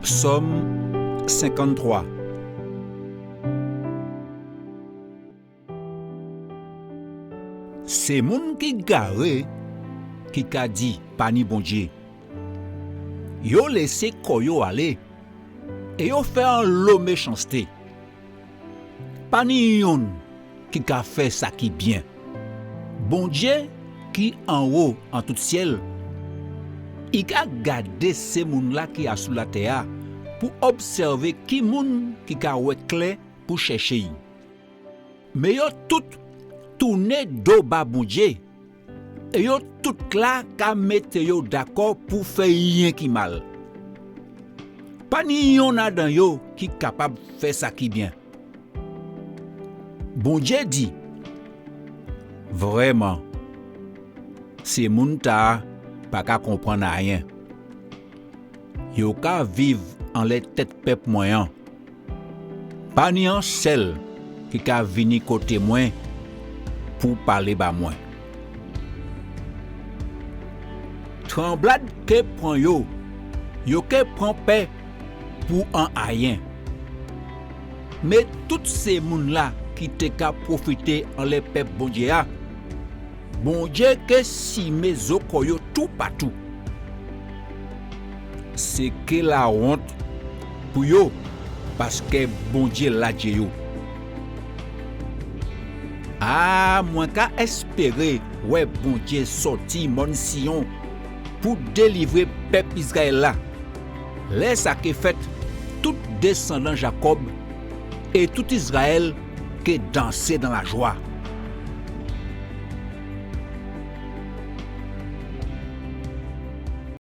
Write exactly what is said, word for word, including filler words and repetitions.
Psòm senkanntwa. Sé moun ki garé ki ka di pa ni Bondié. Yo lésé kò yo alé é yo fè anlo méchansté. Pa ni yonn ki ka fè sa ki bien. Bondié ki anwo an tout siel, i ka gadé sé moun-la ki asou latè-a pou obsèvé ki moun ki ka wè klè pou chèché'y. Men yo tout tounen do ba Bondié, é yo tout la ka mété yo dakò pou fè yenki mal. Pa ni yonn adan yo ki kapab fè sa ki bien. Bondié di: Vrèman, sé moun-tala pa ka konprann ayen. Yo ka viv anlè tet pep mwen an. Pa ni an sel ki ka vini koté mwen pou palé ba mwen. Tranblad ké pran yo, yo ké pran pè pou an ayen. Men tout sé moun-la ki té ka pwofité anlè pep Bondié a, Bondié ké simé zo kò yo toupatou. Sé ké lawont pou yo, paskè Bondié ladjé yo. A, mwen ka espéré wè Bondié sòti mòn Siyon pou délivré pep Izrayel la. Lè sa ké fet, tout désandan Jakòb é tout Izrayel ké dansé dan lajwa.